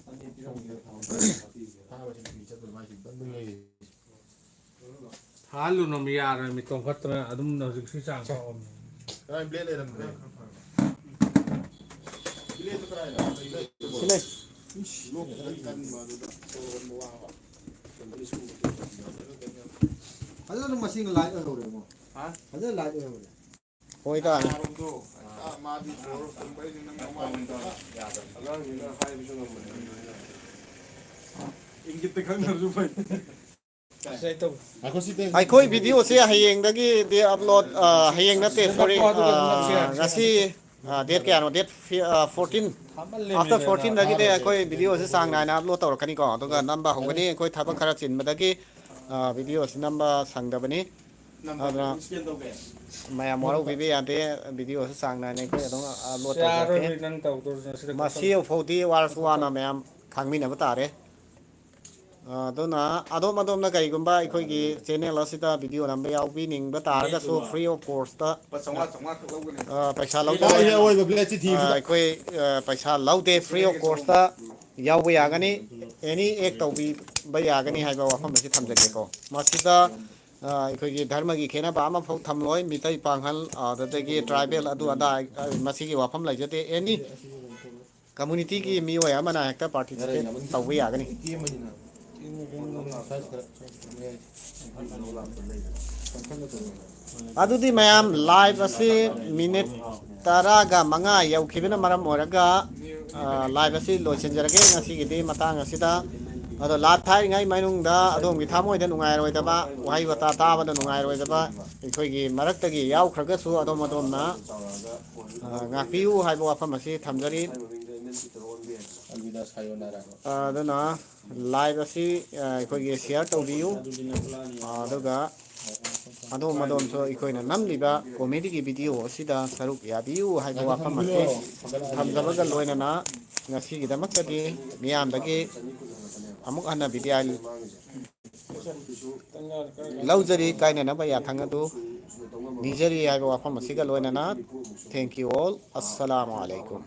ꯊꯥꯍꯜꯂꯨꯅꯣ, ꯃꯤ ꯌꯥꯔꯣꯏ, ꯃꯤ ꯇꯣꯡꯈꯠꯇꯅ ꯑꯗꯨꯝ ꯍꯧꯖꯤꯛꯁꯨ ꯆꯥꯡ ꯁꯦ꯫ ꯀꯥꯎꯔꯝꯃꯤ꯫ ꯀꯗꯥꯏ ꯕ꯭ꯂꯦꯗ ꯂꯩꯔꯝꯗ꯭ꯔꯦ? ꯕ꯭ꯂꯦꯗꯇꯨ ꯀꯗꯥꯏꯗ? ꯁꯤ ꯂꯩ꯫ ꯂꯣꯛ ꯈꯤꯇꯪ ꯀꯟꯕ ꯑꯗꯨꯗ ꯁꯣꯔ ꯍꯣꯟꯕ ꯋꯥꯕ꯫ ꯐꯖꯅ ꯃꯁꯤꯡ ꯂꯥꯏꯠ ꯑꯣꯏꯍꯧꯔꯦ, ꯏꯕꯨꯡꯉꯣ꯫ ꯍꯥ? ꯐꯖꯅ ꯂꯥꯏꯠ ꯑꯣꯏꯍꯧꯔꯦ꯫ ꯍꯣꯏꯗ꯫ ꯑꯥꯔꯣꯝꯗꯣ, ꯑꯥ, ꯃꯥꯗꯤ ꯁꯣꯔ ꯍꯣꯟꯕꯩꯗꯤ ꯅꯪ ꯃꯃꯥꯡꯗ ꯑꯉꯥꯡꯅꯤꯅ ꯍꯥꯏꯕꯁꯨ ꯉꯝꯕꯅꯦ꯫ ꯏꯪꯒꯤꯠꯇ ꯈꯪꯅꯕꯁꯨ ꯐꯩ꯫ ꯉꯥꯏꯈꯣ, ꯁꯤ ꯇꯦꯛ-꯫ ꯑꯩꯈꯣꯏ ꯚꯤꯗꯤꯑꯣꯁꯦ ꯍꯌꯦꯡꯗꯒꯤꯗꯤ ꯑꯞꯂꯣꯗ, ꯑ, ꯍꯌꯦꯡ ꯅꯠꯇꯦ, ꯁꯣꯔꯤ, ꯑ, ꯉꯁꯤ, ꯑ, ꯗꯦꯠ ꯀꯌꯥꯅꯣ? ꯗꯦꯠ ꯐꯤ-, ꯑ, fourteen꯫ After fourteenꯗꯒꯤꯗꯤ ꯑꯩꯈꯣꯏ ꯚꯤꯗꯤꯑꯣꯁꯦ ꯆꯥꯡ ꯅꯥꯏꯅ ꯑꯞꯂꯣꯗ ꯇꯧꯔꯛꯀꯅꯤꯀꯣ꯫ ꯑꯗꯨꯒ ꯅꯝꯕ ꯍꯧꯒꯅꯤ꯫ ꯑꯩꯈꯣꯏ ꯊꯕꯛ ꯈꯔ ꯆꯤꯟꯕꯗꯒꯤ, ꯑ, ꯚꯤꯗꯤꯑꯣꯁꯤ ꯅꯝꯕ ꯁꯪꯗꯕꯅꯤ꯫ ꯑꯗꯨꯅ ꯃꯌꯥꯝ ꯋꯥꯔꯧꯕꯤꯕ ꯌꯥꯗꯦ꯫ ꯚꯤꯗꯤꯑꯣꯁꯨ ꯆꯥꯡ ꯅꯥꯏꯅ ꯑꯩꯈꯣꯏ ꯑꯗꯨꯝ ꯑꯞꯂꯣꯗ ꯇꯧꯖꯔꯛꯀꯦ꯫ ꯌꯥꯔꯣꯏ, ꯅꯪ ꯇꯧꯗꯧꯁꯨ ꯅꯠꯇꯦ꯫ ꯃꯁꯤ ꯐꯥꯎꯗꯤ ꯋꯥꯔꯁꯨ ꯋꯥꯅ ꯃꯌꯥꯝ ꯈꯥꯡꯃꯤꯟꯅꯕ ꯇꯥꯔꯦ꯫ ꯑꯗꯨꯅ ꯑꯗꯣꯝ ꯑꯗꯣꯝꯅ ꯀꯔꯤꯒꯨꯝꯕ ꯑꯩꯈꯣꯏꯒꯤ ꯆꯦꯅꯦꯜ ꯑꯁꯤꯗ ꯚꯤꯗꯤꯑꯣ ꯅꯝꯕ ꯌꯥꯎꯕꯤꯅꯤꯡꯕ ꯇꯥꯔꯒꯁꯨ, ꯐ꯭ꯔꯤ ꯑꯣꯐ ꯀꯣꯁꯇ, ꯄꯩꯁꯥ ꯂꯧꯗꯕ, ꯑꯩꯈꯣꯏ ꯄꯩꯁꯥ ꯂꯧꯗꯦ, ꯐ꯭ꯔꯤ ꯑꯣꯐ ꯀꯣꯁꯇ ꯌꯥꯎꯕ ꯌꯥꯒꯅꯤ, ꯑꯦꯅꯤ ꯑꯦꯛ ꯇꯧꯕꯤꯕ ꯌꯥꯒꯅꯤ ꯍꯥꯏꯕ ꯋꯥꯐꯝ ꯑꯁꯤ ꯊꯝꯖꯒꯦꯀꯣ꯫ ꯃꯁꯤꯗ ꯑꯩꯈꯣꯏꯒꯤ ꯙꯔꯃꯒꯤ ꯈꯦꯠꯅꯕ ꯑꯃꯐꯥꯎ ꯊꯝꯂꯣꯏ꯫ ꯃꯤꯇꯩ, ꯄꯥꯡꯒꯜ, ꯑꯗꯨꯗꯒꯤ ꯇ꯭ꯔꯥꯏꯕꯦꯜ, ꯑꯗꯨ ꯑꯗꯥ, ꯃꯁꯤꯒꯤ ꯋꯥꯐꯝ ꯂꯩꯖꯗꯦ꯫ ꯑꯦꯅꯤ ꯀꯝꯃꯨꯅꯤꯇꯤꯒꯤ ꯃꯤꯑꯣꯏ ꯑꯃꯅ ꯍꯦꯛꯇ ꯄꯥꯔꯇꯤꯁꯤꯄꯦꯠ ꯇꯧꯕ ꯌꯥꯒꯅꯤ꯫ ꯑꯗꯨꯗꯤ ꯃꯌꯥꯝ, ꯂꯥꯏꯚ ꯑꯁꯤ ꯃꯤꯅꯤꯠ ꯇꯔꯥꯒ ꯃꯉꯥ ꯌꯧꯈꯤꯕꯅ ꯃꯔꯝ ꯑꯣꯏꯔꯒ, ꯑ, ꯂꯥꯏꯚ ꯑꯁꯤ ꯂꯣꯏꯁꯤꯟꯖꯔꯒꯦ ꯉꯁꯤꯒꯤꯗꯤ ꯃꯇꯥꯡ ꯑꯁꯤꯗ꯫ ꯑꯗꯣ ꯂꯥꯏꯚ ꯊꯥꯔꯤꯉꯩ ꯃꯅꯨꯡꯗ ꯑꯗꯣꯝꯒꯤ ꯊꯃꯣꯏꯗ ꯅꯨꯡꯉꯥꯏꯔꯣꯏꯗꯕ, ꯋꯥꯍꯩ ꯋꯥꯇꯥ ꯇꯥꯕꯗ ꯅꯨꯡꯉꯥꯏꯔꯣꯏꯗꯕ ꯑꯩꯈꯣꯏꯒꯤ ꯃꯔꯛꯇꯒꯤ ꯌꯥꯎꯈ꯭ꯔꯒꯁꯨ, ꯑꯗꯣꯝ ꯑꯗꯣꯝꯅ, ꯑ, ꯉꯥꯛꯄꯤꯌꯨ ꯍꯥꯏꯕ ꯋꯥꯐꯝ ꯑꯁꯤ ꯊꯝꯖꯔꯤ꯫ ꯑꯗꯨꯅ ꯂꯥꯏꯚ ꯑꯁꯤ, ꯑ, ꯑꯩꯈꯣꯏꯒꯤ ꯁꯤꯌꯥꯔ ꯇꯧꯕꯤꯌꯨ, ꯑ, ꯑꯗꯨꯒ ꯑꯗꯣꯝ ꯑꯗꯣꯝꯁꯨ ꯑꯩꯈꯣꯏꯅ ꯅꯝꯂꯤꯕ ꯀꯣꯃꯦꯗꯤꯒꯤ ꯚꯤꯗꯤꯑꯣ ꯑꯁꯤꯗ ꯁꯔꯨꯛ ꯌꯥꯕꯤꯌꯨ ꯍꯥꯏꯕ ꯋꯥꯐꯝ ꯑꯁꯤ ꯊꯝꯖꯕꯒ ꯂꯣꯏꯅꯅ, ꯉꯁꯤꯒꯤꯗꯃꯛꯇꯗꯤ ꯃꯤꯌꯥꯝꯗꯒꯤ ꯑꯃꯨꯛ ꯍꯟꯅ ꯕꯤꯗꯥꯏ ꯂꯧꯖꯔꯤ꯫ ꯀꯥꯏꯅꯅꯕ ꯌꯥꯊꯪ ꯑꯗꯨ ꯅꯤꯖꯔꯤ ꯍꯥꯏꯕ ꯋꯥꯐꯝ ꯑꯁꯤꯒ ꯂꯣꯏꯅꯅ, thank you all, ꯑꯁꯂꯥꯃꯨ ꯑꯂꯩꯀꯨꯝ꯫